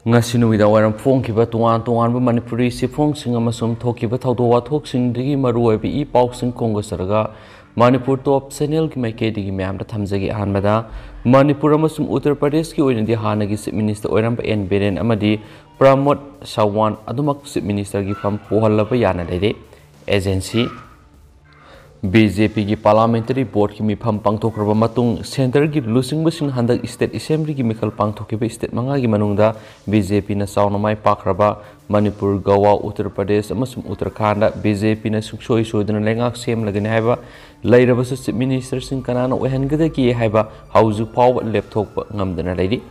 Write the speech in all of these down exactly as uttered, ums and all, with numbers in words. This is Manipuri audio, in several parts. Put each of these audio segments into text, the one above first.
ꯉꯁꯤ ꯅꯨꯃꯤꯗꯥꯡ ꯋꯥꯏꯔꯝ ꯐꯣꯡꯈꯤꯕ ꯇꯣꯉꯥꯟ ꯇꯣꯉꯥꯟꯕ ꯃꯅꯤꯄꯨꯔꯤ ꯆꯦꯐꯣꯡꯁꯤꯡ ꯑꯃꯁꯨꯡ ꯊꯣꯛꯈꯤꯕ ꯊꯧꯗꯣꯛ ꯋꯥꯊꯣꯛꯁꯤꯡꯗꯒꯤ ꯃꯔꯨꯑꯣꯏꯕ ꯏ ꯄꯥꯎꯁꯤꯡ ꯈꯣꯝꯒꯠꯆꯔꯒ ꯃꯅꯤꯄꯨꯔ ꯇꯣꯞ ꯆꯦꯅꯦꯜꯒꯤ ꯃꯥꯏꯀꯩꯗꯒꯤ ꯃꯌꯥꯝꯗ ꯊꯝꯖꯒꯦ꯫ ꯑꯍꯥꯟꯕꯗ, ꯃꯅꯤꯄꯨꯔ ꯑꯃꯁꯨꯡ ꯎꯠꯇꯔ ꯄ꯭ꯔꯗꯦꯁꯀꯤ ꯑꯣꯏꯅꯗꯤ ꯍꯥꯟꯅꯒꯤ ꯆꯤꯐ ꯃꯤꯅꯤꯁꯇꯔ ꯑꯣꯏꯔꯝꯕ ꯑꯦꯟ ꯕꯤꯔꯦꯟ ꯑꯃꯗꯤ ꯄ꯭ꯔꯃꯣꯗ ꯁꯥꯋꯥꯟ ꯑꯗꯨꯃꯛ ꯆꯤꯐ ꯃꯤꯅꯤꯁꯇꯔꯒꯤ ꯐꯝ ꯄꯨꯍꯜꯂꯕ ꯌꯥꯅ ꯂꯩꯔꯦ꯫ ꯑꯦꯖꯦꯟꯁꯤ꯫ ꯕꯤ ꯖꯦ ꯄꯤꯒꯤ ꯄꯥꯔꯂꯥꯃꯦꯟꯇꯔꯤ ꯕꯣꯔꯗꯀꯤ ꯃꯤꯐꯝ ꯄꯥꯡꯊꯣꯛꯈ꯭ꯔꯕ ꯃꯇꯨꯡ, ꯁꯦꯟꯇꯔꯒꯤ ꯂꯨꯆꯤꯡꯕꯁꯤꯡꯅ ꯍꯟꯗꯛ ꯁ꯭ꯇꯦꯠ ꯑꯦꯁꯦꯝꯕ꯭ꯂꯤꯒꯤ ꯃꯤꯈꯜ ꯄꯥꯡꯊꯣꯛꯈꯤꯕ ꯁ꯭ꯇꯦꯠ ꯃꯉꯥꯒꯤ ꯃꯅꯨꯡꯗ ꯕꯤ ꯖꯦ ꯄꯤꯅ ꯆꯥꯎꯅ ꯃꯥꯏ ꯄꯥꯛꯈ꯭ꯔꯕ ꯃꯅꯤꯄꯨꯔ, ꯒꯋꯥ, ꯎꯠꯇꯔ ꯄ꯭ꯔꯗꯦꯁ ꯑꯃꯁꯨꯡ ꯎꯠꯇꯔꯈꯥꯟꯗ ꯕꯤ ꯖꯦ ꯄꯤꯅ ꯁꯨꯡꯁꯣꯏ ꯁꯣꯏꯗꯅ ꯂꯩꯉꯥꯛ ꯁꯦꯝꯂꯒꯅꯤ ꯍꯥꯏꯕ ꯂꯩꯔꯕꯁꯨ, ꯆꯤꯐ ꯃꯤꯅꯤꯁꯇꯔꯁꯤꯡ ꯀꯅꯥꯅ ꯑꯣꯏꯍꯟꯒꯗꯒꯦ ꯍꯥꯏꯕ ꯍꯧꯖꯤꯛ ꯐꯥꯎꯕ ꯂꯦꯞꯊꯣꯛꯄ ꯉꯝꯗꯅ ꯂꯩꯔꯤ꯫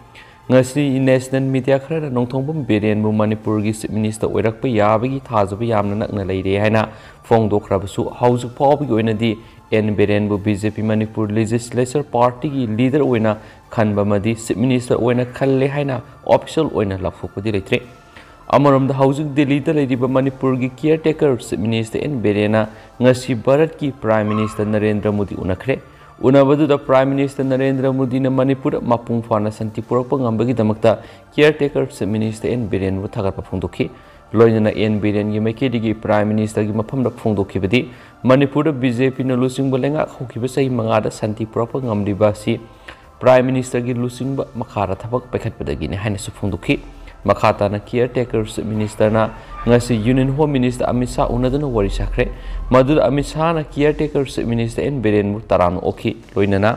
ꯉꯁꯤ ꯅꯦꯁꯅꯦꯜ ꯃꯤꯗꯤꯌꯥ ꯈꯔꯅ ꯅꯣꯡꯊꯣꯝꯕꯝ ꯕꯤꯔꯦꯟꯕꯨ ꯃꯅꯤꯄꯨꯔꯒꯤ ꯆꯤꯐ ꯃꯤꯅꯤꯁꯇꯔ ꯑꯣꯏꯔꯛꯄ ꯌꯥꯕꯒꯤ ꯊꯥꯖꯕ ꯌꯥꯝꯅ ꯅꯛꯅ ꯂꯩꯔꯦ ꯍꯥꯏꯅ ꯐꯣꯡꯗꯣꯛꯈ꯭ꯔꯕꯁꯨ, ꯍꯧꯖꯤꯛ ꯐꯥꯎꯕꯒꯤ ꯑꯣꯏꯅꯗꯤ ꯑꯦꯟ ꯕꯤꯔꯦꯟꯕꯨ ꯕꯤ ꯖꯦ ꯄꯤ ꯃꯅꯤꯄꯨꯔ ꯂꯦꯖꯤꯁꯂꯦꯆꯔ ꯄꯥꯔꯇꯤꯒꯤ ꯂꯤꯗꯔ ꯑꯣꯏꯅ ꯈꯟꯕ ꯑꯃꯗꯤ ꯆꯤꯐ ꯃꯤꯅꯤꯁꯇꯔ ꯑꯣꯏꯅ ꯈꯜꯂꯦ ꯍꯥꯏꯅ ꯑꯣꯐꯤꯁꯤꯌꯦꯜ ꯑꯣꯏꯅ ꯂꯥꯎꯊꯣꯛꯄꯗꯤ ꯂꯩꯇ꯭ꯔꯤ꯫ ꯑꯃꯔꯣꯝꯗ, ꯍꯧꯖꯤꯛ ꯗꯤꯜꯂꯤꯗ ꯂꯩꯔꯤꯕ ꯃꯅꯤꯄꯨꯔꯒꯤ caretaker chief minister N ꯕꯤꯔꯦꯟꯅ ꯉꯁꯤ ꯚꯥꯔꯠꯀꯤ ꯄ꯭ꯔꯥꯏꯝ ꯃꯤꯅꯤꯁꯇꯔ ꯅꯔꯦꯟꯗ꯭ꯔ ꯃꯣꯗꯤ ꯎꯅꯈ꯭ꯔꯦ꯫ ꯎꯅꯕꯗꯨꯗ ꯄ꯭ꯔꯥꯏꯝ ꯃꯤꯅꯤꯁꯇꯔ ꯅꯔꯦꯟꯗ꯭ꯔ ꯃꯣꯗꯤꯅ ꯃꯅꯤꯄꯨꯔꯗ ꯃꯄꯨꯡ ꯐꯥꯅ ꯁꯥꯟꯇꯤ ꯄꯨꯔꯛꯄ ꯉꯝꯕꯒꯤꯗꯃꯛꯇ caretaker chief minister N ꯕꯤꯔꯦꯟꯕꯨ ꯊꯥꯒꯠꯄ ꯐꯣꯡꯗꯣꯛꯈꯤ꯫ ꯂꯣꯏꯅꯅ ꯑꯦꯟ ꯕꯤꯔꯦꯟꯒꯤ ꯃꯥꯏꯀꯩꯗꯒꯤ ꯄ꯭ꯔꯥꯏꯝ ꯃꯤꯅꯤꯁꯇꯔꯒꯤ ꯃꯐꯝꯗ ꯐꯣꯡꯗꯣꯛꯈꯤꯕꯗꯤ, ꯃꯅꯤꯄꯨꯔꯗ ꯕꯤ ꯖꯦ ꯄꯤꯅ ꯂꯨꯆꯤꯡꯕ ꯂꯩꯉꯥꯛ ꯍꯧꯈꯤꯕ ꯆꯍꯤ ꯃꯉꯥꯗ ꯁꯥꯟꯇꯤ ꯄꯨꯔꯛꯄ ꯉꯝꯂꯤꯕ ꯑꯁꯤ ꯄ꯭ꯔꯥꯏꯝ ꯃꯤꯅꯤꯁꯇꯔꯒꯤ ꯂꯨꯆꯤꯡꯕ ꯃꯈꯥꯗ ꯊꯕꯛ ꯄꯥꯏꯈꯠꯄꯗꯒꯤꯅꯤ ꯍꯥꯏꯅꯁꯨ ꯐꯣꯡꯗꯣꯛꯈꯤ꯫ ꯃꯈꯥ ꯇꯥꯅ ꯀꯤꯌꯔ ꯇꯦꯀꯔ ꯆꯤꯐ ꯃꯤꯅꯤꯁꯇꯔꯅ ꯉꯁꯤ union home minister Amit Shah ꯎꯅꯗꯨꯅ ꯋꯥꯔꯤ ꯁꯥꯈ꯭ꯔꯦ꯫ ꯃꯗꯨꯗ ꯑꯃꯤꯠ ꯁꯥꯍꯅ caretaker chief minister N ꯕꯤꯔꯦꯟꯕꯨ ꯇꯔꯥꯝꯅ ꯑꯣꯛꯈꯤ꯫ ꯂꯣꯏꯅꯅ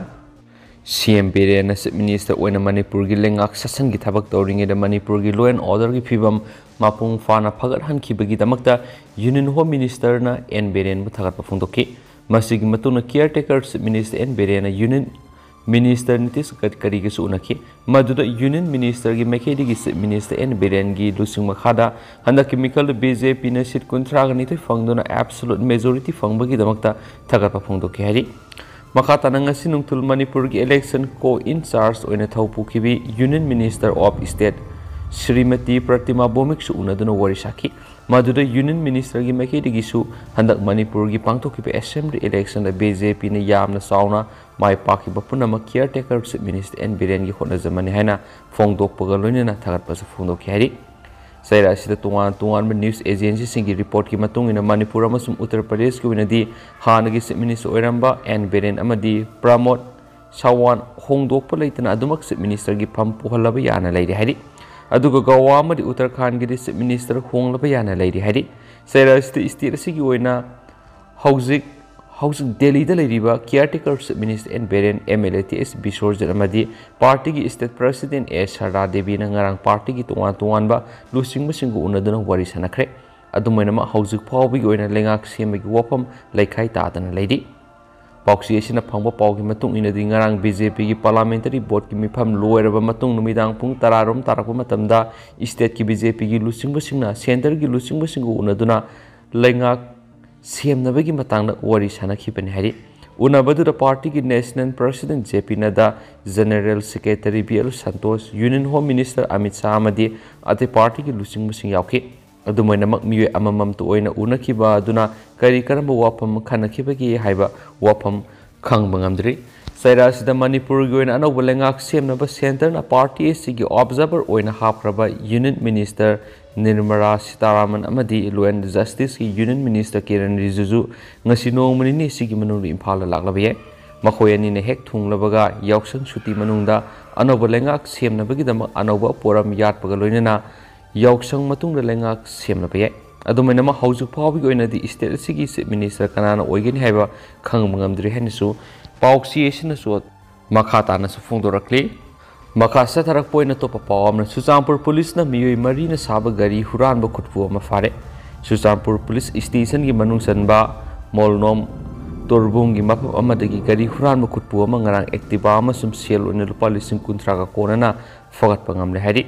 ꯁꯤ ꯑꯦꯝ ꯕꯤꯔꯦꯟꯅ ꯆꯤꯐ ꯃꯤꯅꯤꯁꯇꯔ ꯑꯣꯏꯅ ꯃꯅꯤꯄꯨꯔꯒꯤ ꯂꯩꯉꯥꯛ ꯁꯥꯁꯟꯒꯤ ꯊꯕꯛ ꯇꯧꯔꯤꯉꯩꯗ ꯃꯅꯤꯄꯨꯔꯒꯤ law and orderꯒꯤ ꯐꯤꯕꯝ ꯃꯄꯨꯡ ꯐꯥꯅ ꯐꯒꯠꯍꯟꯈꯤꯕꯒꯤꯗꯃꯛꯇ ꯌꯨꯅꯤꯌꯟ ꯍꯣꯝ ꯃꯤꯅꯤꯁꯇꯔꯅ ꯑꯦꯟ ꯕꯤꯔꯦꯟꯕꯨ ꯊꯥꯒꯠꯄ ꯐꯣꯡꯗꯣꯛꯈꯤ꯫ ꯃꯁꯤꯒꯤ ꯃꯇꯨꯡꯗ caretaker chief minister N ꯕꯤꯔꯦꯟꯅ ꯌꯨꯅꯤꯌꯟ ꯃꯤꯅꯤꯁꯇꯔ ꯅꯤꯇꯤꯁ ꯒꯗꯀꯔꯤꯒꯁꯨ ꯎꯅꯈꯤ꯫ ꯃꯗꯨꯗ ꯌꯨꯅꯤꯌꯟ ꯃꯤꯅꯤꯁꯇꯔꯒꯤ ꯃꯥꯏꯀꯩꯗꯒꯤ ꯆꯤꯐ ꯃꯤꯅꯤꯁꯇꯔ ꯑꯦꯟ ꯕꯤꯔꯦꯟꯒꯤ ꯂꯨꯆꯤꯡ ꯃꯈꯥꯗ ꯍꯟꯗꯛꯀꯤ ꯃꯤꯈꯜꯗ ꯕꯤ ꯖꯦ ꯄꯤꯅ ꯁꯤꯠ ꯀꯨꯟꯊ꯭ꯔꯥꯒ ꯅꯤꯊꯣꯏ ꯐꯪꯗꯨꯅ ꯑꯦꯕꯁꯣꯂꯨꯠ ꯃꯦꯖꯣꯔꯤꯇꯤ ꯐꯪꯕꯒꯤꯗꯃꯛꯇ ꯊꯥꯒꯠꯄ ꯐꯣꯡꯗꯣꯛꯈꯤ ꯍꯥꯏꯔꯤ꯫ ꯃꯈꯥ ꯇꯥꯅ ꯉꯁꯤ ꯅꯨꯡꯊꯤꯜ ꯃꯅꯤꯄꯨꯔꯒꯤ ꯏꯂꯦꯛꯁꯟ ꯀꯣ ꯏꯟ ꯆꯥꯔꯖ ꯑꯣꯏꯅ ꯊꯧ ꯄꯨꯈꯤꯕꯤ union minister of state Shrimati ꯄ꯭ꯔꯇꯤꯃꯥ ꯚꯧꯃꯤꯛꯁꯨ ꯎꯅꯗꯨꯅ ꯋꯥꯔꯤ ꯁꯥꯈꯤ꯫ ꯃꯗꯨꯗ ꯌꯨꯅꯤꯌꯟ ꯃꯤꯅꯤꯁꯇꯔꯒꯤ ꯃꯥꯏꯀꯩꯗꯒꯤꯁꯨ ꯍꯟꯗꯛ ꯃꯅꯤꯄꯨꯔꯒꯤ ꯄꯥꯡꯊꯣꯛꯈꯤꯕ ꯑꯦꯁꯦꯝꯕ꯭ꯂꯤ ꯏꯂꯦꯛꯁꯟꯗ ꯕꯤ ꯖꯦ ꯄꯤꯅ ꯌꯥꯝꯅ ꯆꯥꯎꯅ ꯃꯥꯏ ꯄꯥꯛꯈꯤꯕ ꯄꯨꯝꯅꯃꯛ ꯀꯤꯌꯔ ꯇꯦꯀꯔ ꯆꯤꯐ ꯃꯤꯅꯤꯁꯇꯔ ꯑꯦꯟ ꯕꯤꯔꯦꯟꯒꯤ ꯍꯣꯠꯅꯖꯃꯟꯅꯤ ꯍꯥꯏꯅ ꯐꯣꯡꯗꯣꯛꯄꯒ ꯂꯣꯏꯅꯅ ꯊꯥꯒꯠꯄꯁꯨ ꯐꯣꯡꯗꯣꯛꯈꯤ ꯍꯥꯏꯔꯤ꯫ ꯆꯩꯔꯥ ꯑꯁꯤꯗ ꯇꯣꯉꯥꯟ ꯇꯣꯉꯥꯟꯕ ꯅ꯭ꯌꯨꯁ ꯑꯦꯖꯦꯟꯁꯤꯁꯤꯡꯒꯤ ꯔꯤꯄꯣꯔꯠꯀꯤ ꯃꯇꯨꯡ ꯏꯟꯅ ꯃꯅꯤꯄꯨꯔ ꯑꯃꯁꯨꯡ ꯎꯠꯇꯔ ꯄ꯭ꯔꯗꯦꯁꯀꯤ ꯑꯣꯏꯅꯗꯤ ꯍꯥꯟꯅꯒꯤ ꯆꯤꯐ ꯃꯤꯅꯤꯁꯇꯔ ꯑꯣꯏꯔꯝꯕ ꯑꯦꯟ ꯕꯤꯔꯦꯟ ꯑꯃꯗꯤ ꯄ꯭ꯔꯃꯣꯗ ꯁꯥꯋꯥꯟ ꯍꯣꯡꯗꯣꯛꯄ ꯂꯩꯇꯅ ꯑꯗꯨꯃꯛ ꯆꯤꯐ ꯃꯤꯅꯤꯁꯇꯔꯒꯤ ꯐꯝ ꯄꯨꯍꯜꯂꯕ ꯌꯥꯅ ꯂꯩꯔꯤ ꯍꯥꯏꯔꯤ꯫ ꯑꯗꯨꯒ ꯒꯋꯥ ꯑꯃꯗꯤ ꯎꯠꯇꯔꯈꯥꯟꯒꯤꯗꯤ ꯆꯤꯐ ꯃꯤꯅꯤꯁꯇꯔ ꯍꯣꯡꯂꯕ ꯌꯥꯅ ꯂꯩꯔꯤ ꯍꯥꯏꯔꯤ꯫ ꯆꯩꯔꯥ ꯑꯁꯤꯗ ꯁ꯭ꯇꯦꯠ ꯑꯁꯤꯒꯤ ꯑꯣꯏꯅ ꯍꯧꯖꯤꯛ ꯍꯧꯖꯤꯛ ꯗꯦꯜꯂꯤꯗ ꯂꯩꯔꯤꯕ caretaker chief minister N Biren, M L A T S Biswajit ꯑꯃꯗꯤ ꯄꯥꯔꯇꯤꯒꯤ ꯁ꯭ꯇꯦꯠ ꯄ꯭ꯔꯁꯤꯗꯦꯟ ꯑꯦ ꯁꯔꯗꯥ ꯗꯦꯕꯤꯅ ꯉꯔꯥꯡ ꯄꯥꯔꯇꯤꯒꯤ ꯇꯣꯉꯥꯟ ꯇꯣꯉꯥꯟꯕ ꯂꯨꯆꯤꯡꯕꯁꯤꯡꯒ ꯎꯅꯗꯨꯅ ꯋꯥꯔꯤ ꯁꯥꯟꯅꯈ꯭ꯔꯦ꯫ ꯑꯗꯨꯝ ꯑꯣꯏꯅꯃꯛ ꯍꯧꯖꯤꯛ ꯐꯥꯎꯕꯒꯤ ꯑꯣꯏꯅ ꯂꯩꯉꯥꯛ ꯁꯦꯝꯕꯒꯤ ꯋꯥꯐꯝ ꯂꯩꯈꯥꯏ ꯇꯥꯗꯅ ꯂꯩꯔꯤ꯫ ꯄꯥꯎꯆꯦ ꯑꯁꯤꯅ ꯐꯪꯕ ꯄꯥꯎꯒꯤ ꯃꯇꯨꯡ ꯏꯟꯅꯗꯤ ꯉꯔꯥꯡ ꯕꯤ ꯖꯦ ꯄꯤꯒꯤ ꯄꯥꯔꯂꯥꯃꯦꯟꯇꯔꯤ ꯕꯣꯔꯗꯀꯤ ꯃꯤꯐꯝ ꯂꯣꯏꯔꯕ ꯃꯇꯨꯡ ꯅꯨꯃꯤꯗꯥꯡ ꯄꯨꯡ ꯇꯔꯥꯔꯣꯝ ꯇꯥꯔꯛꯄ ꯃꯇꯝꯗ ꯁ꯭ꯇꯦꯠꯀꯤ ꯕꯤ ꯖꯦ ꯄꯤꯒꯤ ꯂꯨꯆꯤꯡꯕꯁꯤꯡꯅ ꯁꯦꯟꯇꯔꯒꯤ ꯂꯨꯆꯤꯡꯕꯁꯤꯡꯒ ꯎꯅꯗꯨꯅ ꯂꯩꯉꯥꯛ ꯁꯦꯝꯅꯕꯒꯤ ꯃꯇꯥꯡꯗ ꯋꯥꯔꯤ ꯁꯥꯟꯅꯈꯤꯕꯅꯤ ꯍꯥꯏꯔꯤ꯫ ꯎꯅꯕꯗꯨꯗ ꯄꯥꯔꯇꯤꯒꯤ national president J P Nadda, general secretary B L Santosh, union home minister Amit Shah ꯑꯃꯗꯤ ꯑꯇꯩ ꯄꯥꯔꯇꯤꯒꯤ ꯂꯨꯆꯤꯡꯕꯁꯤꯡ ꯌꯥꯎꯈꯤ꯫ ꯑꯗꯨꯝ ꯑꯣꯏꯅꯃꯛ ꯃꯤꯑꯣꯏ ꯑꯃꯃꯝꯇ ꯑꯣꯏꯅ ꯎꯅꯈꯤꯕ ꯑꯗꯨꯅ ꯀꯔꯤ ꯀꯔꯝꯕ ꯋꯥꯐꯝ ꯈꯟꯅꯈꯤꯕꯒꯦ ꯍꯥꯏꯕ ꯋꯥꯐꯝ ꯈꯪꯕ ꯉꯝꯗ꯭ꯔꯤ꯫ ꯆꯩꯔꯥ ꯑꯁꯤꯗ ꯃꯅꯤꯄꯨꯔꯒꯤ ꯑꯣꯏꯅ ꯑꯅꯧꯕ ꯂꯩꯉꯥꯛ ꯁꯦꯝꯅꯕ ꯁꯦꯟꯇꯔꯅ ꯄꯥꯔꯇꯤ ꯑꯁꯤꯒꯤ ꯑꯣꯕꯖꯥꯔꯚꯔ ꯑꯣꯏꯅ ꯍꯥꯞꯈ꯭ꯔꯕ ꯌꯨꯅꯤꯌꯟ ꯃꯤꯅꯤꯁꯇꯔ ꯅꯤꯔꯃꯂꯥ ꯁꯤꯇꯥꯔꯥꯃꯟ ꯑꯃꯗꯤ ꯂꯣ ꯑꯦꯟ ꯖꯁꯇꯤꯁꯀꯤ ꯌꯨꯅꯤꯌꯟ ꯃꯤꯅꯤꯁꯇꯔ ꯀꯤꯔꯟ ꯔꯤꯖꯤꯖꯨ ꯉꯁꯤ ꯅꯣꯡꯃ ꯅꯤꯅꯤ ꯑꯁꯤꯒꯤ ꯃꯅꯨꯡꯗ ꯏꯝꯐꯥꯜꯗ ꯂꯥꯛꯂꯕ ꯌꯥꯏ꯫ ꯃꯈꯣꯏ ꯑꯅꯤꯅ ꯍꯦꯛ ꯊꯨꯡꯂꯕꯒ ꯌꯥꯎꯁꯪ ꯁꯨꯇꯤ ꯃꯅꯨꯡꯗ ꯑꯅꯧꯕ ꯂꯩꯉꯥꯛ ꯁꯦꯝꯅꯕꯒꯤꯗꯃꯛ ꯑꯅꯧꯕ ꯄꯣꯔꯝ ꯌꯥꯠꯄꯒ ꯂꯣꯏꯅꯅ ꯌꯥꯎꯁꯪ ꯃꯇꯨꯡꯗ ꯂꯩꯉꯥꯛ ꯁꯦꯝꯂꯕ ꯌꯥꯏ꯫ ꯑꯗꯨꯝ ꯑꯣꯏꯅꯃꯛ ꯍꯧꯖꯤꯛ ꯐꯥꯎꯕꯒꯤ ꯑꯣꯏꯅꯗꯤ ꯁ꯭ꯇꯦꯠ ꯑꯁꯤꯒꯤ ꯆꯤꯐ ꯃꯤꯅꯤꯁꯇꯔ ꯀꯅꯥꯅ ꯑꯣꯏꯒꯅꯤ ꯍꯥꯏꯕ ꯈꯪꯕ ꯉꯝꯗ꯭ꯔꯤ ꯍꯥꯏꯅꯁꯨ ꯄꯥꯎꯆꯦ ꯑꯁꯤꯅꯁꯨ ꯃꯈꯥ ꯇꯥꯅꯁꯨ ꯐꯣꯡꯗꯣꯔꯛꯂꯤ꯫ ꯃꯈꯥ ꯆꯠꯊꯔꯛꯄ ꯑꯣꯏꯅ ꯑꯇꯣꯞꯄ ꯄꯥꯎ ꯑꯃꯅ, ꯆꯨꯔꯆꯥꯟꯄꯨꯔ ꯄꯨꯂꯤꯁꯅ ꯃꯤꯑꯣꯏ ꯃꯔꯤꯅ ꯁꯥꯕ ꯒꯥꯔꯤ ꯍꯨꯔꯥꯟꯕ ꯈꯨꯠꯄꯨ ꯑꯃ ꯐꯥꯔꯦ꯫ ꯆꯨꯔꯆꯥꯟꯄꯨꯔ ꯄꯨꯂꯤꯁ ꯁ꯭ꯇꯦꯁꯟꯒꯤ ꯃꯅꯨꯡ ꯆꯟꯕ ꯃꯣꯜꯅꯣꯝ ꯇꯣꯔꯕꯨꯡꯒꯤ ꯃꯐꯝ ꯑꯃꯗꯒꯤ ꯒꯥꯔꯤ ꯍꯨꯔꯥꯟꯕ ꯈꯨꯠꯄꯨ ꯑꯃ ꯉꯔꯥꯡ ꯑꯦꯛꯇꯤꯚꯥ ꯑꯃꯁꯨꯡ ꯁꯦꯜ ꯑꯣꯏꯅ ꯂꯨꯄꯥ ꯂꯤꯁꯤꯡ ꯀꯨꯟꯊ꯭ꯔꯥꯒ ꯀꯣꯟꯅꯅ ꯐꯒꯠꯄ ꯉꯝꯂꯦ ꯍꯥꯏꯔꯤ꯫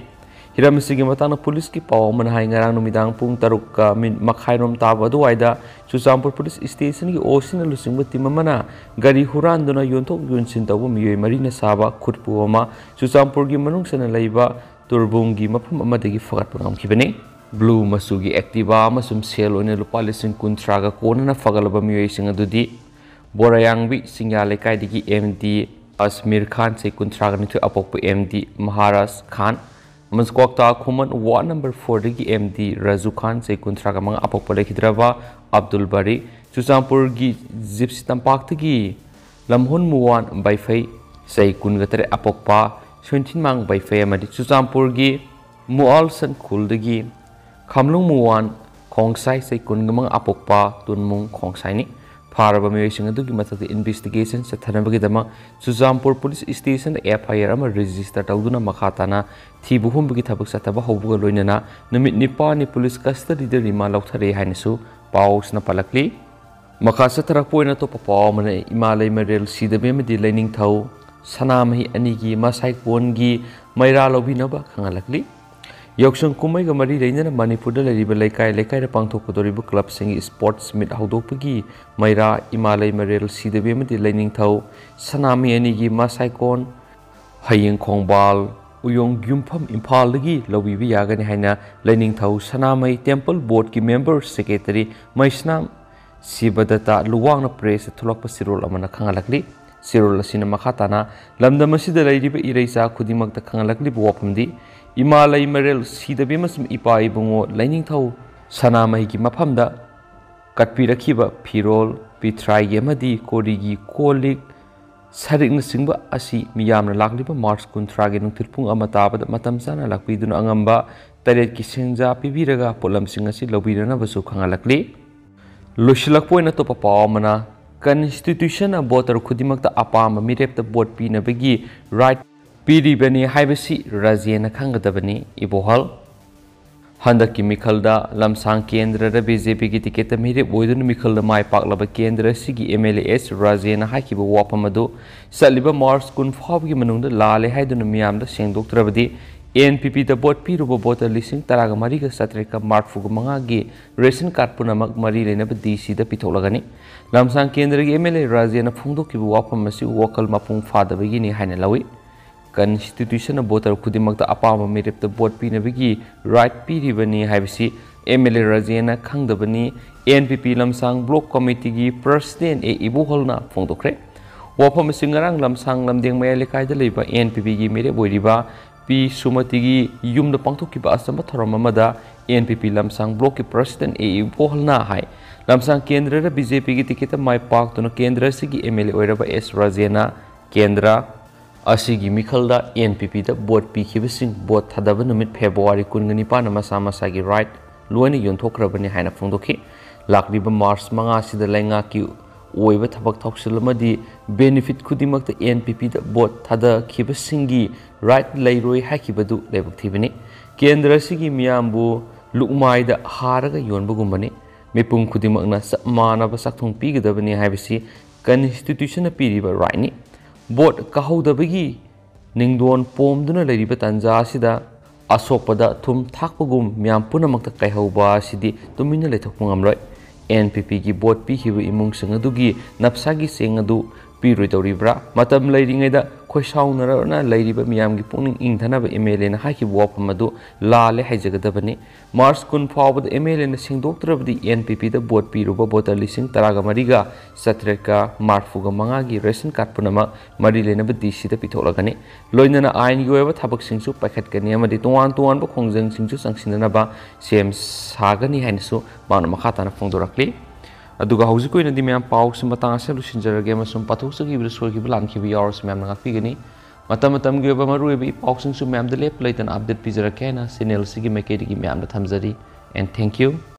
ꯍꯤꯔꯝ ꯑꯁꯤꯒꯤ ꯃꯇꯥꯡꯗ ꯄꯨꯂꯤꯁꯀꯤ ꯄꯥꯎ ꯑꯃꯅ ꯍꯥꯏ, ꯉꯔꯥꯡ ꯅꯨꯃꯤꯗꯥꯡ ꯄꯨꯡ ꯇꯔꯨꯛꯀ ꯃꯤꯅꯤꯠ ꯃꯈꯥꯏꯔꯣꯝ ꯇꯥꯕ ꯑꯗꯨꯋꯥꯏꯗ ꯆꯨꯔꯆꯥꯟꯄꯨꯔ ꯄꯨꯂꯤꯁ ꯁ꯭ꯇꯦꯁꯟꯒꯤ ꯑꯣ ꯁꯤꯅ ꯂꯨꯆꯤꯡꯕ ꯇꯤꯝ ꯑꯃꯅ ꯒꯥꯔꯤ ꯍꯨꯔꯥꯟꯗꯨꯅ ꯌꯣꯟꯊꯣꯛ ꯌꯣꯟꯁꯤꯟ ꯇꯧꯕ ꯃꯤꯑꯣꯏ ꯃꯔꯤꯅ ꯁꯥꯕ ꯈꯨꯠꯄꯨ ꯑꯃ ꯆꯨꯔꯆꯥꯟꯄꯨꯔꯒꯤ ꯃꯅꯨꯡ ꯆꯟꯅ ꯂꯩꯕ ꯇꯨꯔꯕꯨꯡꯒꯤ ꯃꯐꯝ ꯑꯃꯗꯒꯤ ꯐꯒꯠꯄ ꯉꯝꯈꯤꯕꯅꯤ꯫ ꯕ꯭ꯂꯨ ꯃꯆꯨꯒꯤ ꯑꯦꯛꯇꯤꯚꯥ ꯑꯃꯁꯨꯡ ꯁꯦꯜ ꯑꯣꯏꯅ ꯂꯨꯄꯥ ꯂꯤꯁꯤꯡ ꯀꯨꯟꯊ꯭ꯔꯥꯒ ꯀꯣꯟꯅꯅ ꯐꯒꯠꯂꯕ ꯃꯤꯑꯣꯏꯁꯤꯡ ꯑꯗꯨꯗꯤ ꯕꯣꯔꯥꯌꯥꯡꯕꯤ ꯆꯤꯡꯌꯥ ꯂꯩꯀꯥꯏꯗꯒꯤ ꯑꯦꯝ ꯗꯤ ꯑꯁꯃꯤꯔ ꯈꯥꯟ, ꯆꯍꯤ ꯀꯨꯟꯊ꯭ꯔꯥꯒ ꯅꯤꯊꯣꯏ ꯑꯄꯣꯛꯄ ꯑꯦꯝ ꯗꯤ ꯃꯍꯥꯔꯥꯖ ꯈꯥꯟ, ꯑꯃꯁꯨꯡ ꯀ꯭ꯋꯥꯛꯇꯥ ꯈꯨꯃꯟ ꯋꯥꯔꯗ ꯅꯝꯕꯔ ꯐꯣꯔꯗꯒꯤ ꯑꯦꯝ ꯗꯤ ꯔꯥꯖꯨ ꯈꯥꯟ, ꯆꯍꯤ ꯀꯨꯟꯊ꯭ꯔꯥꯒ ꯃꯉꯥ ꯑꯄꯣꯛꯄ ꯂꯩꯈꯤꯗ꯭ꯔꯕ ꯑꯕꯗꯨꯜ ꯕꯔꯤ, ꯆꯨꯔꯆꯥꯟꯄꯨꯔꯒꯤ ꯖꯤꯞꯁꯤ ꯇꯝꯄꯥꯛꯇꯒꯤ ꯂꯝꯍꯨꯟ ꯃꯨꯋꯥꯟ ꯕꯥꯏꯐꯩ, ꯆꯍꯤ ꯀꯨꯟꯒ ꯇꯔꯦꯠ ꯑꯄꯣꯛꯄ ꯁꯨꯟꯊꯤꯟꯃꯥꯡ ꯕꯥꯏꯐꯩ ꯑꯃꯗꯤ ꯆꯨꯔꯆꯥꯟꯄꯨꯔꯒꯤ ꯃꯨꯑꯥꯜ ꯁꯟꯈꯨꯜꯗꯒꯤ ꯈꯥꯝꯂꯨꯡ ꯃꯨꯋꯥꯟ ꯈꯣꯡꯁꯥꯏ, ꯆꯍꯤ ꯀꯨꯟꯒ ꯃꯉꯥ ꯑꯄꯣꯛꯄ ꯇꯨꯟꯃꯨꯡ ꯈꯣꯡꯁꯥꯏꯅꯤ꯫ ꯐꯥꯔꯕ ꯃꯤꯑꯣꯏꯁꯤꯡ ꯑꯗꯨꯒꯤ ꯃꯊꯛꯇ ꯏꯟꯚꯦꯁꯇꯤꯒꯦꯁꯟ ꯆꯠꯊꯅꯕꯒꯤꯗꯃꯛ ꯆꯨꯔꯆꯥꯟꯄꯨꯔ ꯄꯨꯂꯤꯁ ꯁ꯭ꯇꯦꯁꯟꯗ ꯑꯦꯐ ꯑꯥꯏ ꯑꯥꯔ ꯑꯃ ꯔꯦꯖꯤꯁꯇꯔ ꯇꯧꯗꯨꯅ ꯃꯈꯥ ꯇꯥꯅ ꯊꯤꯕ ꯍꯨꯝꯕꯒꯤ ꯊꯕꯛ ꯆꯠꯊꯕ ꯍꯧꯕꯒ ꯂꯣꯏꯅꯅ ꯅꯨꯃꯤꯠ ꯅꯤꯄꯥꯜꯅꯤ ꯄꯨꯂꯤꯁ ꯀꯁꯇꯗꯤꯗ ꯔꯤꯃꯥꯟ ꯂꯧꯊꯔꯦ ꯍꯥꯏꯅꯁꯨ ꯄꯥꯎꯁꯤꯅ ꯄꯜꯂꯛꯂꯤ꯫ ꯃꯈꯥ ꯆꯠꯊꯔꯛꯄ ꯑꯣꯏꯅ ꯑꯇꯣꯞꯄ ꯄꯥꯎ ꯑꯃꯅ ꯏꯃꯥ ꯂꯩꯃꯔꯦꯜ ꯁꯤꯗꯕꯤ ꯑꯃꯗꯤ ꯂꯩꯅꯤꯡꯊꯧ ꯁꯅꯥꯃꯍꯤ ꯑꯅꯤꯒꯤ ꯃꯁꯥꯏꯀꯣꯟꯒꯤ ꯃꯩꯔꯥ ꯂꯧꯕꯤꯅꯕ ꯈꯪꯍꯜꯂꯛꯂꯤ꯫ ꯌꯥꯎꯁꯪ ꯀꯨꯝꯍꯩꯒ ꯃꯔꯤ ꯂꯩꯅꯅ ꯃꯅꯤꯄꯨꯔꯗ ꯂꯩꯔꯤꯕ ꯂꯩꯀꯥꯏ ꯂꯩꯀꯥꯏꯗ ꯄꯥꯡꯊꯣꯛꯀꯗꯧꯔꯤꯕ ꯀ꯭ꯂꯕꯁꯤꯡꯒꯤ ꯁ꯭ꯄꯣꯔꯠꯁ ꯃꯤꯠ ꯍꯧꯗꯣꯛꯄꯒꯤ ꯃꯩꯔꯥ ꯏꯃꯥ ꯂꯩꯃꯔꯦꯜ ꯁꯤꯗꯕꯤ ꯑꯃꯗꯤ ꯂꯩꯅꯤꯡꯊꯧ ꯁꯅꯥꯃꯍꯤ ꯑꯅꯤꯒꯤ ꯃꯁꯥꯏꯀꯣꯟ ꯍꯌꯦꯡ ꯈꯣꯡꯕꯥꯜ ꯎꯌꯣꯡ ꯌꯨꯝꯐꯝ ꯏꯝꯐꯥꯜꯗꯒꯤ ꯂꯧꯕꯤꯕ ꯌꯥꯒꯅꯤ ꯍꯥꯏꯅ ꯂꯩꯅꯤꯡꯊꯧ ꯁꯅꯥꯃꯍꯤ ꯇꯦꯝꯄꯜ ꯕꯣꯔꯗꯀꯤ ꯃꯦꯝꯕꯔ ꯁꯦꯀ꯭ꯔꯦꯇꯔꯤ ꯃꯩꯁꯅꯥꯝ ꯁꯤꯕꯗꯠꯇ ꯂꯨꯋꯥꯡꯅ ꯄ꯭ꯔꯦꯁꯇ ꯊꯣꯛꯂꯛꯄ ꯆꯦꯔꯣꯜ ꯑꯃꯅ ꯈꯪꯍꯜꯂꯛꯂꯤ꯫ ꯆꯦꯔꯣꯜ ꯑꯁꯤꯅ ꯃꯈꯥ ꯇꯥꯅ ꯂꯝꯗꯝ ꯑꯁꯤꯗ ꯂꯩꯔꯤꯕ ꯏꯔꯩꯆꯥ ꯈꯨꯗꯤꯡꯃꯛꯇ ꯈꯪꯍꯜꯂꯛꯂꯤꯕ ꯋꯥꯐꯝꯗꯤ ꯏꯃꯥ ꯂꯩꯃꯔꯦꯜ ꯁꯤꯗꯕꯤ ꯑꯃꯁꯨꯡ ꯏꯄꯥ ꯏꯕꯨꯡꯉꯣ ꯂꯩꯅꯤꯡꯊꯧ ꯁꯅꯥꯃꯍꯤꯒꯤ ꯃꯐꯝꯗ ꯀꯠꯄꯤꯔꯛꯈꯤꯕ ꯐꯤꯔꯣꯜ, ꯄꯤꯊ꯭ꯔꯥꯏꯒꯤ ꯑꯃꯗꯤ ꯀꯣꯔꯤꯒꯤ ꯀꯣꯜ ꯂꯤꯛ, ꯁꯔꯤꯛꯅꯆꯤꯡꯕ ꯑꯁꯤ ꯃꯤꯌꯥꯝꯅ ꯂꯥꯛꯂꯤꯕ ꯃꯥꯔꯆ ꯀꯨꯟꯊ꯭ꯔꯥꯒꯤ ꯅꯨꯡꯊꯤꯜ ꯄꯨꯡ ꯑꯃ ꯇꯥꯕꯗ ꯃꯇꯝ ꯆꯥꯅ ꯂꯥꯛꯄꯤꯗꯨꯅ ꯑꯉꯝꯕ ꯇꯔꯦꯠꯀꯤ ꯁꯦꯟꯖꯥ ꯄꯤꯕꯤꯔꯒ ꯄꯣꯠꯂꯝꯁꯤꯡ ꯑꯁꯤ ꯂꯧꯕꯤꯅꯅꯕꯁꯨ ꯈꯪꯍꯜꯂꯛꯂꯤ꯫ ꯂꯣꯏꯁꯤꯜꯂꯛꯄ ꯑꯣꯏꯅ ꯑꯇꯣꯞꯄ ꯄꯥꯎ ꯑꯃꯅ, ꯀꯟꯁꯇꯤꯇ꯭ꯌꯨꯁꯟꯅ ꯚꯣꯇꯔ ꯈꯨꯗꯤꯡꯃꯛꯇ ꯑꯄꯥꯝꯕ ꯃꯤꯔꯦꯞꯇ ꯚꯣꯠ ꯄꯤꯅꯕꯒꯤ ꯔꯥꯏꯠ ꯄꯤꯔꯤꯕꯅꯤ ꯍꯥꯏꯕꯁꯤ ꯔꯥꯖ꯭ꯌꯅ ꯈꯪꯒꯗꯕꯅꯤ, ꯏꯕꯣꯍꯜ꯫ ꯍꯟꯗꯛꯀꯤ ꯃꯤꯈꯜꯗ ꯂꯝꯁꯥꯡ ꯀꯦꯟꯗ꯭ꯔꯗ ꯕꯤ ꯖꯦ ꯄꯤꯒꯤ ꯇꯤꯀꯦꯠꯇ ꯃꯤꯔꯦꯞ ꯑꯣꯏꯗꯨꯅ ꯃꯤꯈꯜꯗ ꯃꯥꯏ ꯄꯥꯛꯂꯕ ꯀꯦꯟꯗ꯭ꯔ ꯑꯁꯤꯒꯤ ꯑꯦꯝ ꯑꯦꯜ ꯑꯦ ꯑꯦꯁ ꯔꯥꯖꯦꯅ ꯍꯥꯏꯈꯤꯕ ꯋꯥꯐꯝ ꯑꯗꯨ ꯆꯠꯂꯤꯕ ꯃꯥꯔꯆ ꯀꯨꯟ ꯐꯥꯎꯕꯒꯤ ꯃꯅꯨꯡꯗ ꯂꯥꯜꯂꯦ ꯍꯥꯏꯗꯨꯅ ꯃꯤꯌꯥꯝꯗ ꯁꯦꯡꯗꯣꯛꯇ꯭ꯔꯕꯗꯤ ꯑꯦꯟ ꯄꯤ ꯄꯤꯗ ꯚꯣꯠ ꯄꯤꯔꯨꯕ ꯚꯣꯇꯔ ꯂꯤꯁꯤꯡ ꯇꯔꯥꯒ ꯃꯔꯤꯒ ꯆꯥꯇ꯭ꯔꯦꯠꯀ ꯃꯔꯤꯐꯨꯒ ꯃꯉꯥꯒꯤ ꯔꯦꯁꯟ ꯀꯥꯔꯗ ꯄꯨꯝꯅꯃꯛ ꯃꯔꯤ ꯂꯩꯅꯕ ꯗꯤ ꯁꯤꯗ ꯄꯤꯊꯣꯛꯂꯒꯅꯤ꯫ ꯂꯝꯁꯥꯡ ꯀꯦꯟꯗ꯭ꯔꯒꯤ ꯑꯦꯝ ꯑꯦꯜ ꯑꯦ ꯔꯥꯖꯦꯅ ꯐꯣꯡꯗꯣꯛꯈꯤꯕ ꯋꯥꯐꯝ ꯑꯁꯤ ꯋꯥꯈꯜ ꯃꯄꯨꯡ ꯐꯥꯗꯕꯒꯤꯅꯤ ꯍꯥꯏꯅ ꯂꯧꯏ꯫ ꯀꯟꯁꯇꯤꯇ꯭ꯌꯨꯁꯟꯅ ꯚꯣꯇꯔ ꯈꯨꯗꯤꯡꯃꯛꯇ ꯑꯄꯥꯝꯕ ꯃꯤꯔꯦꯞꯇ ꯚꯣꯠ ꯄꯤꯅꯕꯒꯤ ꯔꯥꯏꯠ ꯄꯤꯔꯤꯕꯅꯤ ꯍꯥꯏꯕꯁꯤ ꯑꯦꯝ ꯑꯦꯜ ꯑꯦ ꯔꯥꯖꯦꯟꯅ ꯈꯪꯗꯕꯅꯤ꯫ ꯑꯦꯟ ꯄꯤ ꯄꯤ ꯂꯝꯁꯥꯡ ꯕ꯭ꯂꯣꯛ ꯀꯃꯤꯇꯤꯒꯤ ꯄ꯭ꯔꯁꯤꯗꯦꯟ ꯑꯦ ꯏꯕꯣꯍꯜꯅ ꯐꯣꯡꯗꯣꯛꯈ꯭ꯔꯦ꯫ ꯋꯥꯐꯝ ꯑꯁꯤ ꯉꯔꯥꯡ ꯂꯝꯁꯥꯡ ꯂꯝꯗꯦꯡ ꯃꯌꯥꯏ ꯂꯩꯀꯥꯏꯗ ꯂꯩꯕ ꯑꯦꯟ ꯄꯤ ꯄꯤꯒꯤ ꯃꯤꯔꯦꯞ ꯑꯣꯏꯔꯤꯕ ꯄꯤ ꯁꯨꯃꯇꯤꯒꯤ ꯌꯨꯝꯗ ꯄꯥꯡꯊꯣꯛꯈꯤꯕ ꯑꯆꯝꯕ ꯊꯧꯔꯝ ꯑꯃꯗ ꯑꯦꯟ ꯄꯤ ꯄꯤ ꯂꯝꯁꯥꯡ ꯕ꯭ꯂꯣꯛꯀꯤ ꯄ꯭ꯔꯁꯤꯗꯦꯟ ꯑꯦ ꯏꯕꯣꯍꯜꯅ ꯍꯥꯏ꯫ ꯂꯝꯁꯥꯡ ꯀꯦꯟꯗ꯭ꯔꯗ ꯕꯤ ꯖꯦ ꯄꯤꯒꯤ ꯇꯤꯀꯦꯠꯇ ꯃꯥꯏ ꯄꯥꯛꯇꯨꯅ ꯀꯦꯟꯗ꯭ꯔ ꯑꯁꯤꯒꯤ ꯑꯦꯝ ꯑꯦꯜ ꯑꯦ ꯑꯣꯏꯔꯕ ꯑꯦꯁ ꯔꯥꯖꯦꯟꯅ ꯀꯦꯟꯗ꯭ꯔ ꯑꯁꯤꯒꯤ ꯃꯤꯈꯜꯗ ꯑꯦꯟ ꯄꯤ ꯄꯤꯗ ꯚꯣꯠ ꯄꯤꯈꯤꯕꯁꯤꯡ ꯚꯣꯠ ꯊꯥꯗꯕ ꯅꯨꯃꯤꯠ ꯐꯦꯕ꯭ꯔꯨꯋꯥꯔꯤ ꯀꯨꯟꯒ ꯅꯤꯄꯥꯟꯅ ꯃꯁꯥ ꯃꯁꯥꯒꯤ ꯔꯥꯏꯠ ꯂꯣꯏꯅ ꯌꯣꯟꯊꯣꯛꯈ꯭ꯔꯕꯅꯤ ꯍꯥꯏꯅ ꯐꯣꯡꯗꯣꯛꯈꯤ꯫ ꯂꯥꯛꯂꯤꯕ ꯃꯥꯔꯆ ꯃꯉꯥ ꯑꯁꯤꯗ ꯂꯩꯉꯥꯛꯀꯤ ꯑꯣꯏꯕ ꯊꯕꯛ ꯊꯧꯁꯤꯜ ꯑꯃꯗꯤ ꯕꯦꯅꯤꯐꯤꯠ ꯈꯨꯗꯤꯡꯃꯛꯇ ꯑꯦꯟ ꯄꯤ ꯄꯤꯗ ꯚꯣꯠ ꯊꯥꯗꯈꯤꯕꯁꯤꯡꯒꯤ ꯔꯥꯏꯠ ꯂꯩꯔꯣꯏ ꯍꯥꯏꯈꯤꯕꯗꯨ ꯂꯥꯏꯕꯛ ꯊꯤꯕꯅꯤ꯫ ꯀꯦꯟꯗ꯭ꯔ ꯑꯁꯤꯒꯤ ꯃꯤꯌꯥꯝꯕꯨ ꯂꯨꯛꯃꯥꯏꯗ ꯍꯥꯔꯒ ꯌꯣꯟꯕꯒꯨꯝꯕꯅꯤ꯫ ꯃꯤꯄꯨꯝ ꯈꯨꯗꯤꯡꯃꯛꯅ ꯆꯞ ꯃꯥꯟꯅꯕ ꯆꯥꯛꯊꯨꯡ ꯄꯤꯒꯗꯕꯅꯤ ꯍꯥꯏꯕꯁꯤ ꯀꯟꯁꯇꯤꯇ꯭ꯌꯨꯁꯟꯅ ꯄꯤꯔꯤꯕ ꯔꯥꯏꯠꯅꯤ꯫ ꯚꯣꯠ ꯀꯥꯍꯧꯗꯕꯒꯤ ꯅꯤꯡꯗꯣꯟ ꯄꯣꯝꯗꯨꯅ ꯂꯩꯔꯤꯕ ꯇꯥꯟꯖꯥ ꯑꯁꯤꯗ ꯑꯁꯣꯛꯄꯗ ꯊꯨꯝ ꯊꯥꯛꯄꯒꯨꯝ ꯃꯤꯌꯥꯝ ꯄꯨꯝꯅꯃꯛꯇ ꯀꯥꯏꯍꯧꯕ ꯑꯁꯤꯗꯤ ꯇꯨꯃꯤꯟꯅ ꯂꯩꯊꯣꯛꯄ ꯉꯝꯂꯣꯏ꯫ ꯑꯦꯟ ꯄꯤ ꯄꯤꯒꯤ ꯚꯣꯠ ꯄꯤꯈꯤꯕ ꯏꯃꯨꯡꯁꯤꯡ ꯑꯗꯨꯒꯤ ꯅꯞꯁꯥꯒꯤ ꯆꯦꯡ ꯑꯗꯨ ꯄꯤꯔꯣꯏꯗꯧꯔꯤꯕ꯭ꯔꯥ? ꯃꯇꯝ ꯂꯩꯔꯤꯉꯩꯗ ꯈꯣꯏꯁꯥꯎꯅꯔꯅ ꯂꯩꯔꯤꯕ ꯃꯤꯌꯥꯝꯒꯤ ꯄꯨꯛꯅꯤꯡ ꯏꯪꯊꯅꯕ ꯑꯦꯝ ꯑꯦꯜ ꯑꯦꯅ ꯍꯥꯏꯈꯤꯕ ꯋꯥꯐꯝ ꯑꯗꯨ ꯂꯥꯜꯂꯦ ꯍꯥꯏꯖꯒꯗꯕꯅꯤ꯫ ꯃꯥꯔꯆ ꯀꯨꯟ ꯐꯥꯎꯕꯗ ꯑꯦꯝ ꯑꯦꯜ ꯑꯦꯅ ꯁꯦꯡꯗꯣꯛꯇ꯭ꯔꯕꯗꯤ ꯑꯦꯟ ꯄꯤ ꯄꯤꯗ ꯚꯣꯠ ꯄꯤꯔꯨꯕ ꯚꯣꯇꯔ ꯂꯤꯁꯤꯡ ꯇꯔꯥꯒ ꯃꯔꯤꯒ ꯆꯥꯇ꯭ꯔꯦꯠꯀ ꯃꯔꯤꯐꯨꯒ ꯃꯉꯥꯒꯤ ꯔꯦꯁꯟ ꯀꯥꯔꯗ ꯄꯨꯝꯅꯃꯛ ꯃꯔꯤ ꯂꯩꯅꯕ ꯗꯤ ꯁꯤꯗ ꯄꯤꯊꯣꯛꯂꯒꯅꯤ꯫ ꯂꯣꯏꯅꯅ ꯑꯥꯏꯟꯒꯤ ꯑꯣꯏꯕ ꯊꯕꯛꯁꯤꯡꯁꯨ ꯄꯥꯏꯈꯠꯀꯅꯤ ꯑꯃꯗꯤ ꯇꯣꯉꯥꯟ ꯇꯣꯉꯥꯟꯕ ꯈꯣꯡꯖꯪꯁꯤꯡꯁꯨ ꯆꯪꯁꯤꯟꯅꯅꯕ ꯁꯦꯝ ꯁꯥꯒꯅꯤ ꯍꯥꯏꯅꯁꯨ ꯃꯍꯥꯛꯅ ꯃꯈꯥ ꯇꯥꯅ ꯐꯣꯡꯗꯣꯔꯛꯂꯤ꯫ ꯑꯗꯨꯒ ꯍꯧꯖꯤꯛꯀꯤ ꯑꯣꯏꯅꯗꯤ ꯃꯌꯥꯝ ꯄꯥꯎꯁꯤ ꯃꯇꯥꯡ ꯑꯁꯤꯗ ꯂꯣꯏꯁꯤꯟꯖꯔꯒꯦ ꯑꯃꯁꯨꯡ ꯄꯥꯊꯣꯛꯆꯈꯤꯕꯗ ꯁꯣꯏꯈꯤꯕ ꯂꯥꯟꯈꯤꯕ ꯌꯥꯎꯔꯁꯨ ꯃꯌꯥꯝꯅ ꯉꯥꯛꯄꯤꯒꯅꯤ꯫ ꯃꯇꯝ ꯃꯇꯝꯒꯤ ꯑꯣꯏꯕ ꯃꯔꯨꯑꯣꯏꯕ ꯏ ꯄꯥꯎꯁꯤꯡꯁꯨ ꯃꯌꯥꯝꯗ ꯂꯦꯞꯄ ꯂꯩꯇꯅ ꯑꯞꯗꯦꯠ ꯄꯤꯖꯔꯛꯀꯦ ꯍꯥꯏꯅ ꯆꯦꯅꯦꯜ ꯑꯁꯤꯒꯤ ꯃꯥꯏꯀꯩꯗꯒꯤ ꯃꯌꯥꯝꯗ ꯊꯝꯖꯔꯤ꯫ And thank you.